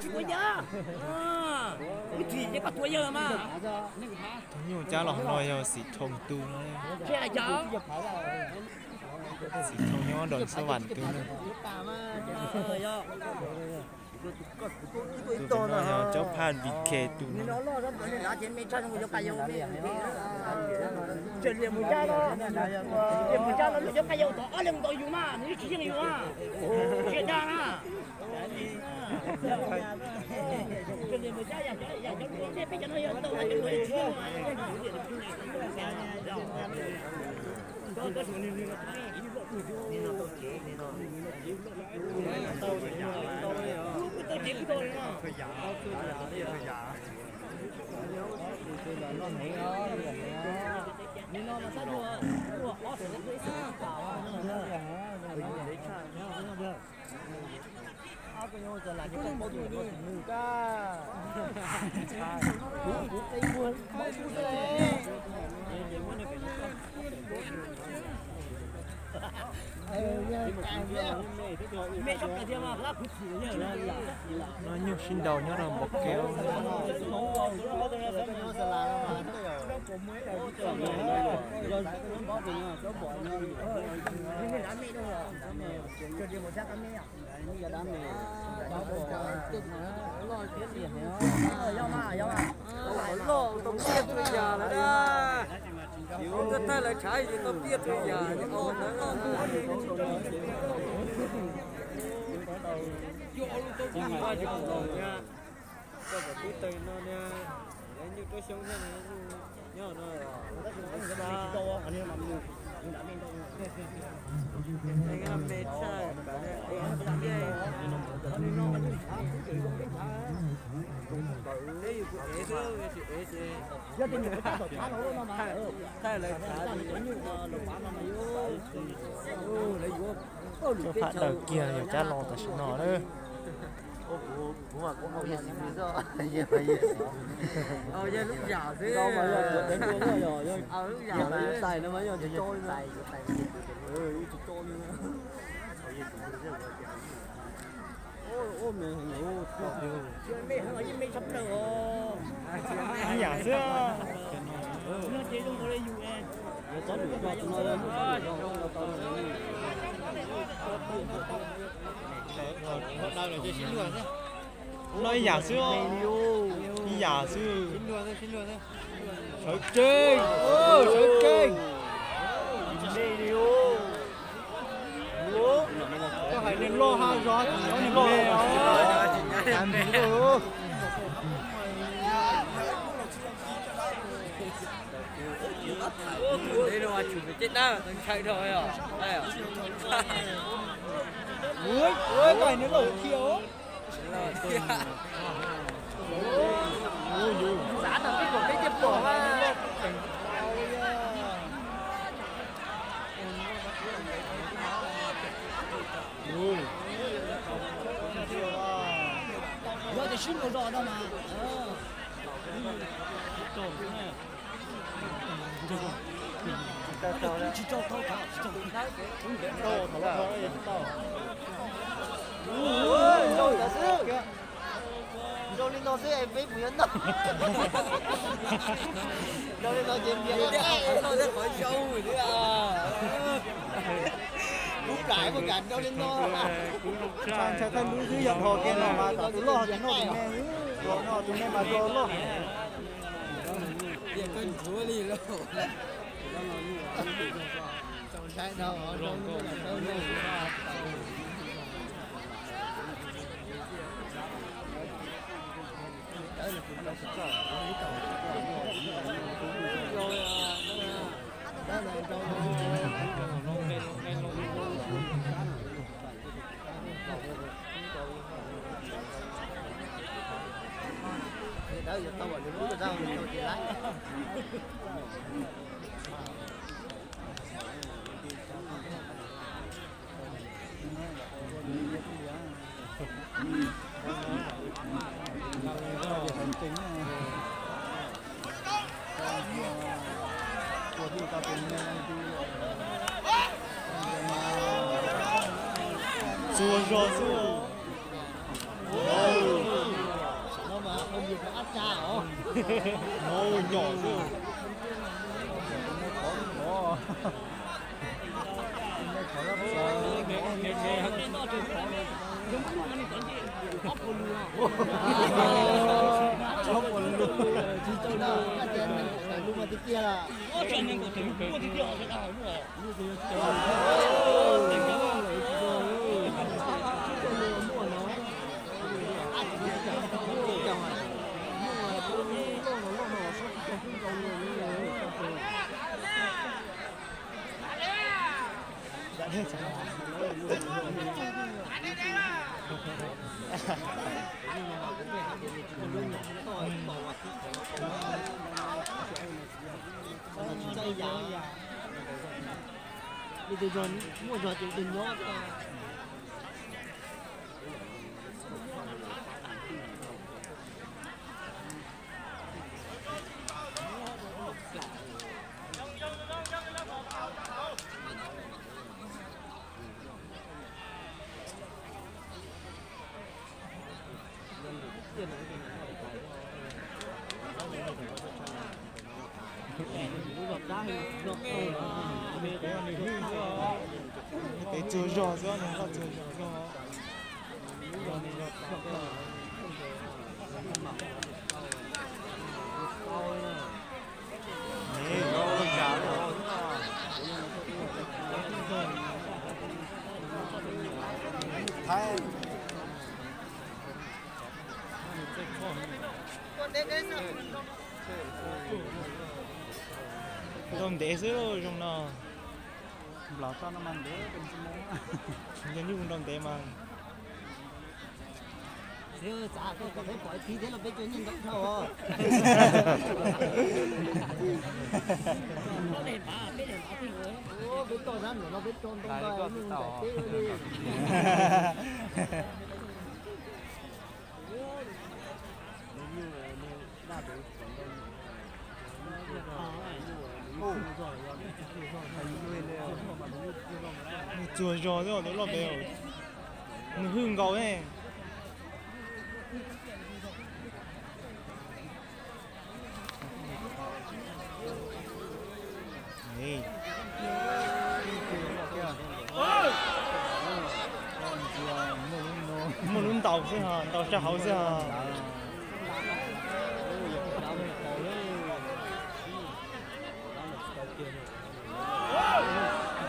Tus nyuj cab los no yog Xim Thoo tus no. Xim Thoo nyob Doos Xab Vam tus no. Tus no yog Cob Phaj Vim Khes tus no. No nyuj sib nraus nyob rau npoo kev. Loj tau tiaj tug yam lawm na. Yus tuaj thaij lawv tshav yus tau tiaj tug yam. Koj kom tub tawg no niag, nyuj rab xyoob thiab nyuj nyob no. Me tshaj. Thaij lawv tshav. Cov phaj daws kiag yog cab los tam sim no lawm. Yog lub yam xwb. Lub yam tais no mas yog tsis tso li. Ib yam xwb. No ib yam xwb. Ib yam xwb. Sawv tsees, sawv tsees. Koj hais niag loj hab zog, niag loj. Koj hais niag loj thiab os. Yog tias sib nraus zos no mas. Nraus li no xwb es peb puas yuav noj? Nraus li no ces npias noj thiab qhov zoo xwb. Kuv plam mus kam nraus li no. Ntshai thaij lub xwb, yog dhos kiag no mas kom tus loj ces noj tus me xwb, dhos no tus me mas dhos loj. Txua zog xwb. Nyom xwb. Peb txuag zog xwb, nws qoj txuag zog xwb. Ntaus ntev xwb zoo no. Nplaum toj no mas ntev, yog nyuj ntaus ntev mas. Xav kom peb pom ib txhij thiab los peb cua nyiaj ntau dhau. Peb toj sab nraum no peb tso ntau ntau nyuj ncaim teb li. Nws txuag zog xwb, loj pem, nws hwj nkaus ne. Muaj lub ntaus xwb ho, ntaus sab hauv xwb ho.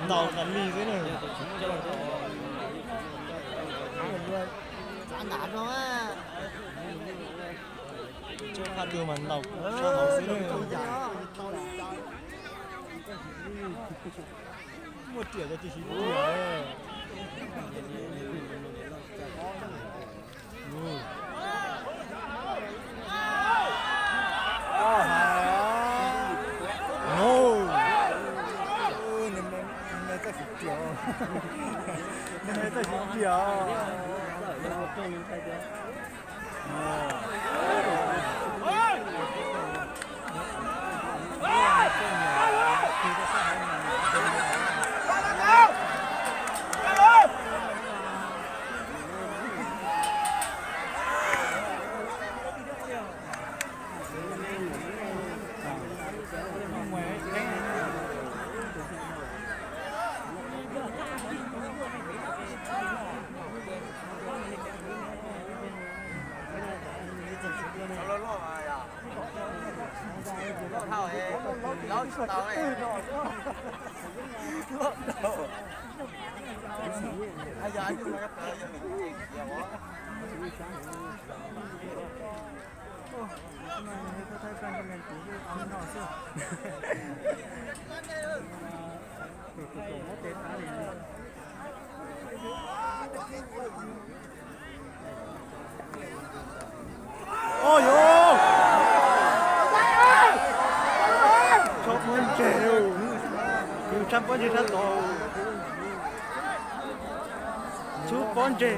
Ntaus tas li xwb na. Tsuas qhab twg mas ntaus sab hauv xwb na. Muaj riam cov tsis siv riam. Txawj siv riam. Ua yuav tshab pob ntseg, tshab pob ntseg sab tod, tshab pob ntseg.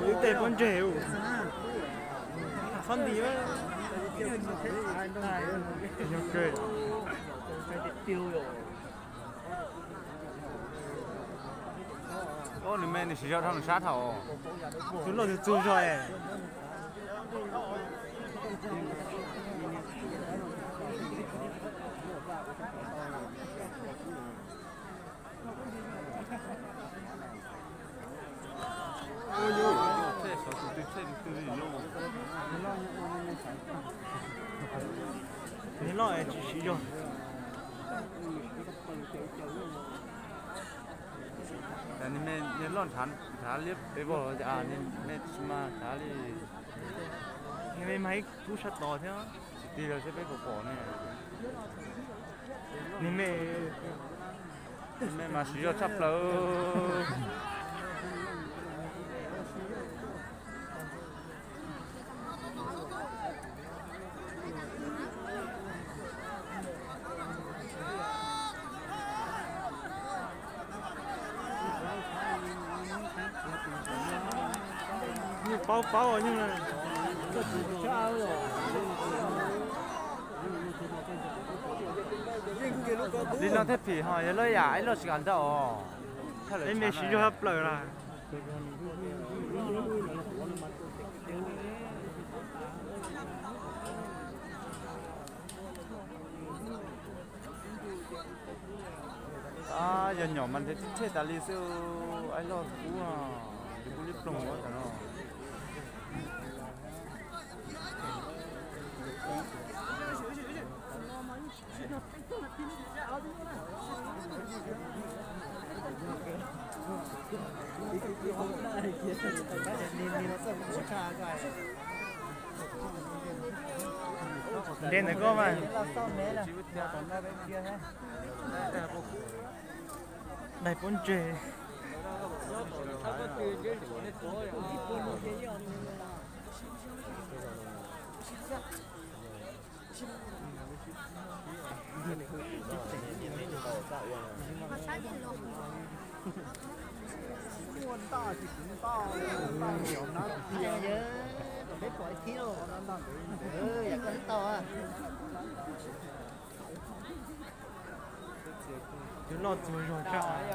Ib teg pob ntseg. Nti, yog kawg. Nws me nws siv zog dhau nws sab thaum. Tus loj tus txug zog es. Nws loj tsis siv zog. Nws loj nrhav liab pes vog, nws me tsis mas nrhav li. Nws me mas ib kub sab tod thiab. Tsis tig los seb peb puas pom ne. Nws me, nws me mas siv zog tshaj plaws. Nyuj paub paub nyuj. Li no thiaj phim ho yog lawv yam ib loj tsis kam ntag os. Ib me siv zog tshaj plaws lawm. Yog nyom mas nrhiav thej tas li xwb, ib loj kub, tus kub liab ploog tam no. Ntev ntawm koj mas. Daig pob ntseg. Tus loj txuag zog tshaj.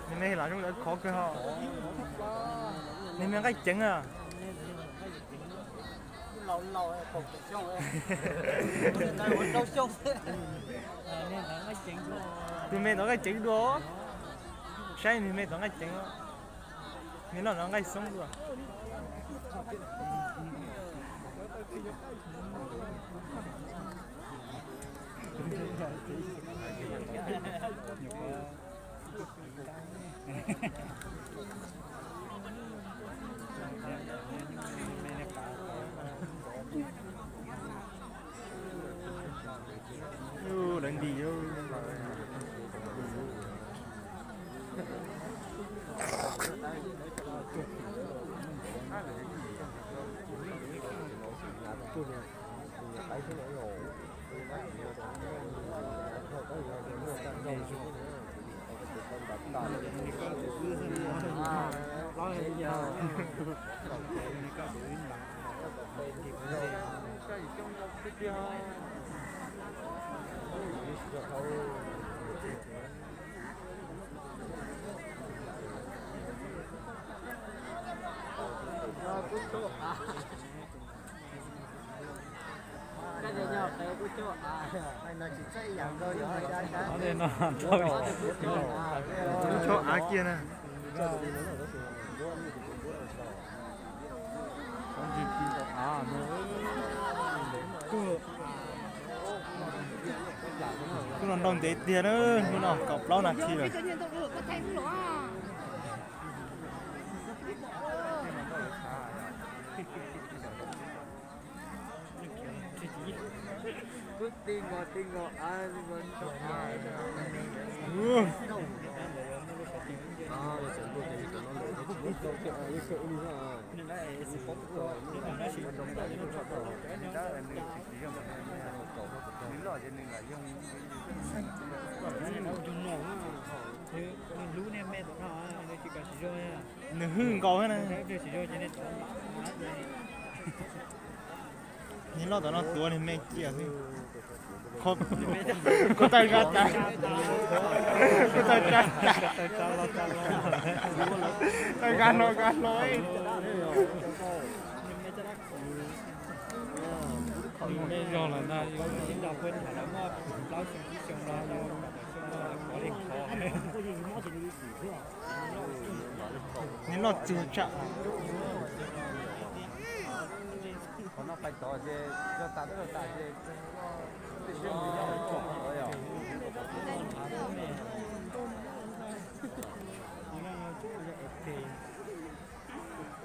Nws me lam zoo lawv khov kawg ho. Nws me nqaij ceev a. Tus me tov nqaij ceev dua. Saib nws me tov nqaij ceev. Nws loj no nqaij xoob dua. Lawv nti. Cov no rau, cov av kiag na. Hnub no nrau ntev tiag na, hnub no kaum plaub nas this lawm. Nws hwj nkaus na. Niag loj tom no tuav niag me cia xwb. Kho tawg zab tas, kho tawg zab tas, tawg zab no zab hlo. Me zog lawm ntag, yus sib nrog peb tham los muaj plaub xyoo tsib xyoo no yus pov li qhov. Niag loj txwg tsam. Qhov no pais tod ces yog tas twb yog tas ces tej siab mus yog tsom qhov tod yog.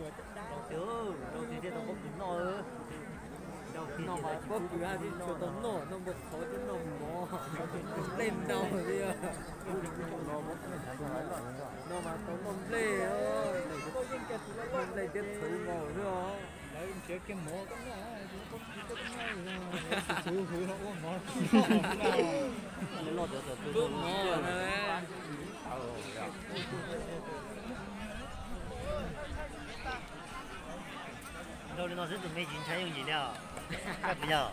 Rau tiag, rau tiag thiaj tau pob kws noj. Rau tiag no mas pob kws haj tsis tshua tau noj, noj npua qhauv thiab noj mov, nplej ntau li. No mas tau noj nplej, noj nplej thiab txhuv mov xwb os. Lawv nrhiav kiag mov koj noj, pob kws koj noj, txhuv hwv no ua mov. Tub mov na. Nrau li no xwb tus me tsis ntshai yooj yim li os. Koj puas yog?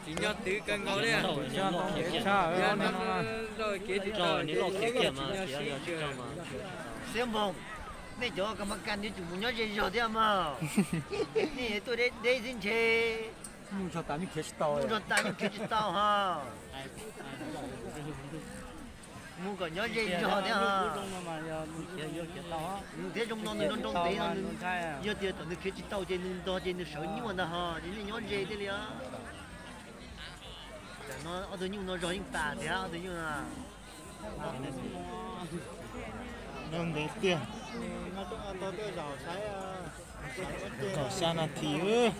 Tsis nyob twv kawg nkaus li. Yog no nrau kev tsis tau, tsis nyob sib ntsws. Xiab Npoog, nej cov kas mas kas yuav tsum mus nyob ze zog thiab mog. Nej tuaj deb deb xwb ntshe. Mus zog tas yeej khiav tsis tau, mus zog tas yeej khiav tsis tau ho. Mus kom nyob ze zog thiab ho. Nws thiab zoo no nws nroo nroo ntev no, yog tias thaum nws khiav tsis tau ces nws ntog ces nws sawv nyuaj ntag ho, ces nej nyob ze thiaj li os. Tam no ob tug nyuj no zog yeej tas thiab ob tug nyuj no. Nroo ntev tiag. Kaum xya nas this.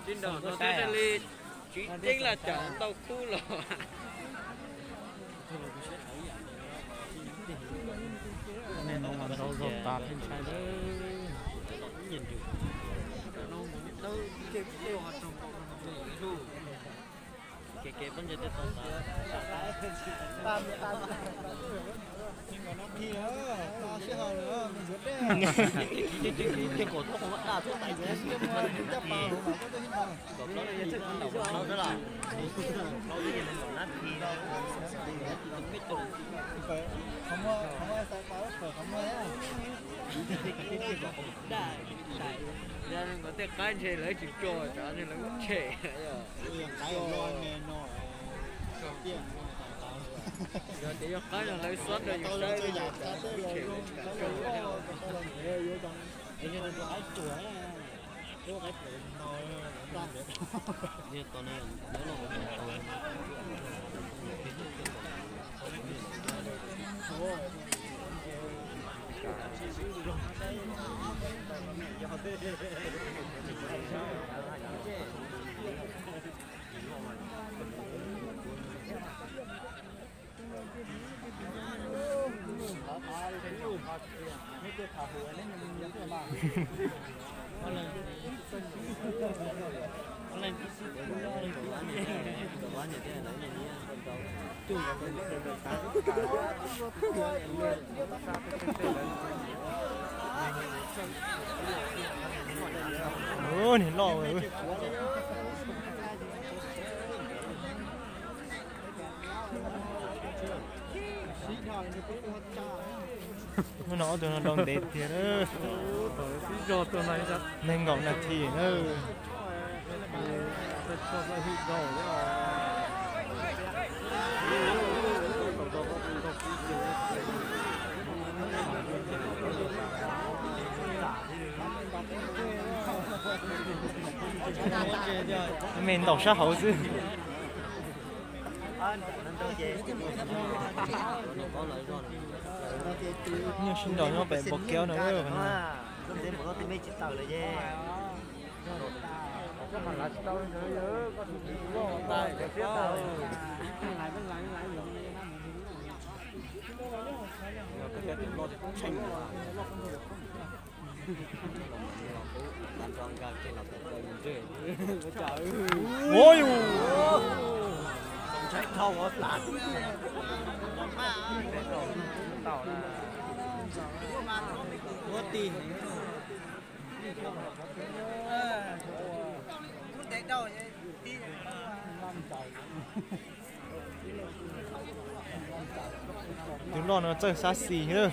Tsis nrog no thiaj li tsis ceeb laj cas ntau khub los. Nej no mas nrau zog tas pheej ntshai lawm. Kev kev pob ntseg tej tau tas. Ces kom tuaj qhov daj tuaj tais ces kom plaub xwb los. Yog nkawd tej qaib ntshe lawv tsis tso tsam ntshe lawv tshem. Yog tias yog qaib no lawv xob rau yus saib tshem. Ua niag loj. Hnub no ob tug no nrau ntev tiag. Nees nkaum nas this na. Me ntaus sab hauv xwb. Nyuj sib nraus nyob pem npoo kiab no. Tus loj no txawj xav xis lawm.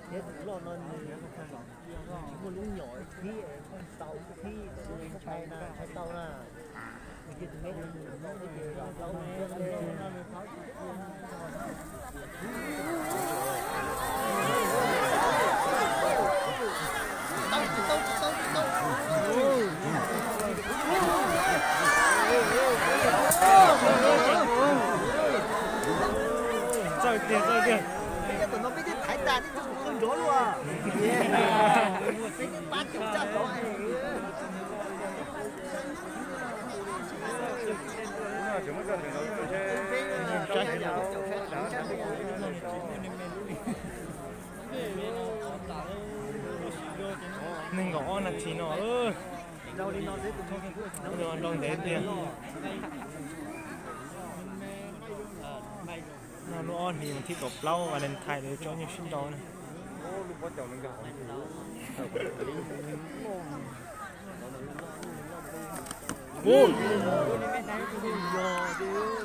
Thiab tus loj no nws tsis muaj lub nyom qhib, tau qhib tus ntshai na, ntshai tau na. Txawj tiag, txawj tiag. Peb cov tom no peb twb thaiv tas tib tug qw nrov luaj. Peb twb pab caum tag tod. Nees nkaum ob nas this no. Nrau ntev tiag. No lub ob hlis vas thib kaum plaub Valentine lawv tso nyuj sib nrau na.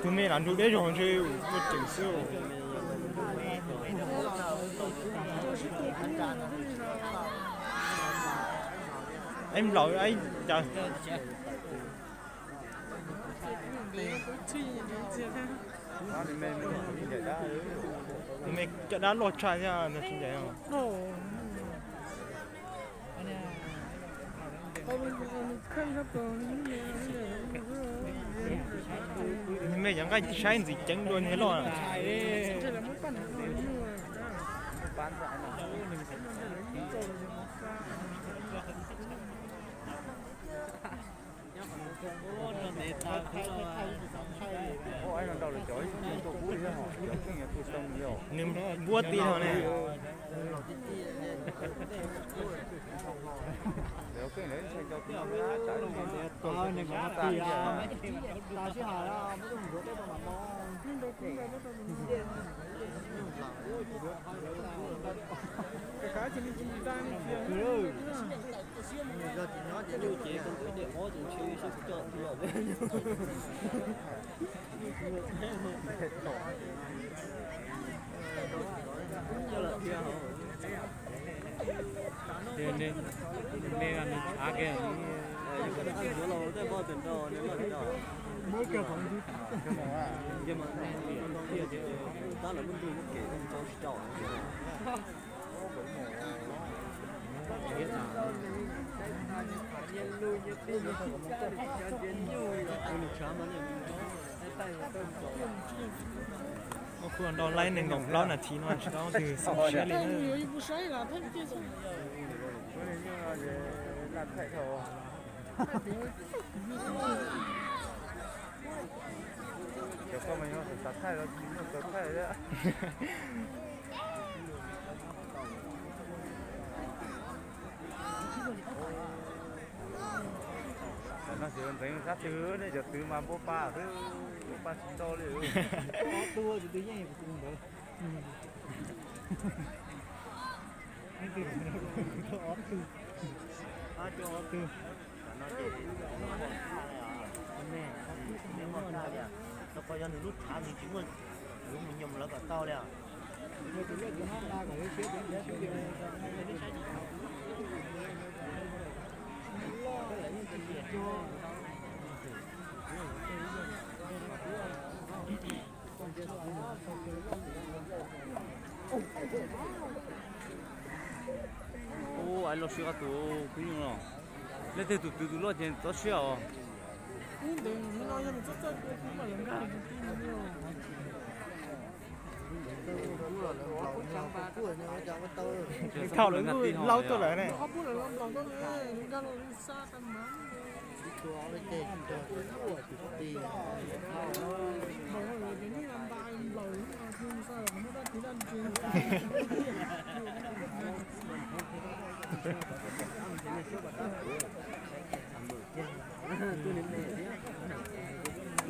Tus me lav nrug deb zog ntshe muaj ceem xwb. Ib nplaum ib cas. Tus me caj dab loj tshaj thiab ntag tsis ncaim. Niag me cov nqaij saib ntxim ceev dua niag loj. Nws npuab tij no ne. Ua kuj nrau laib nees nkaum plaub nas this no tsis tau twg xav siab li. Tam no tseem ntxeev sab twg ne, cov twg mas npau pa xwb, npau pa tsis tau li. Ob tug tsis twg yeej tus ntawd. Rau qhov yog nws lub tshav nws tsis muaj, yuav mus nyoo lawv kom tau li os. Ub, ais loj siab qab tus, kuv nyuj no. Leej twg tus twv tus loj ces txob siab os. Thauj lawv nkag tij laub tuaj lawm ne.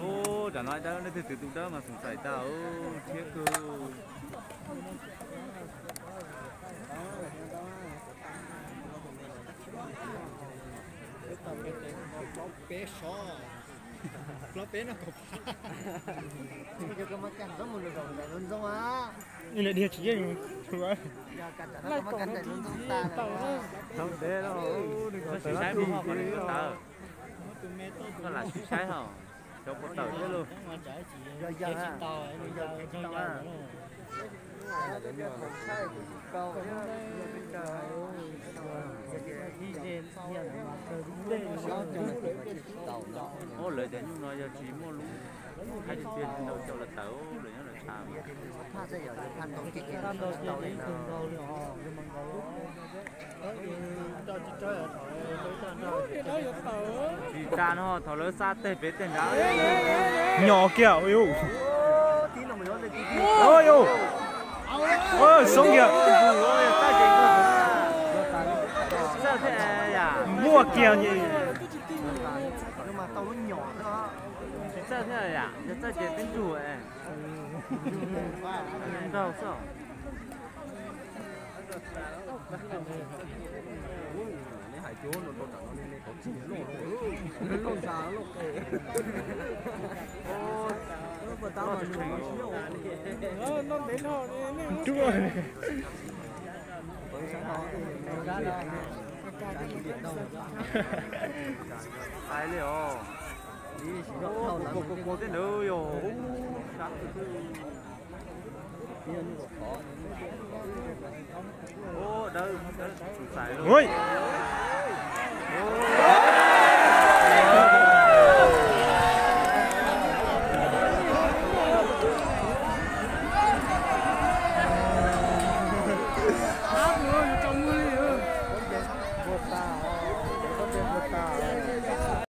Ub, tsam no dawb, leej twg twv tus dawb mas xoom xaim tag, thiab kawg. Peb sov, plaub peb no kaum phav. Ib lam dhia tsis yeej. Thaum ntev no, nws sib saib mus ho kom nws yuav tawv. Koj lam sib saib ho, xyov puas tawm thiab lauj. Ub, lawv cov nyuj no yog tsis muaj lub hais tias tsis ntau xyoo los tawm lawm nyob lawv tshav. Tsis tas no thaum lawv xa tej pem tej nrad, nyo kiag, ui, ui, xoob kiag. Muaj kiag. Tsis txawj thiab yam, yog txawj ces twb ntsug nraug xwb. Hais li os, kuv kuv kuv kuv tej ntawd yog sab. Ub, dawb, dawb, xais lauj.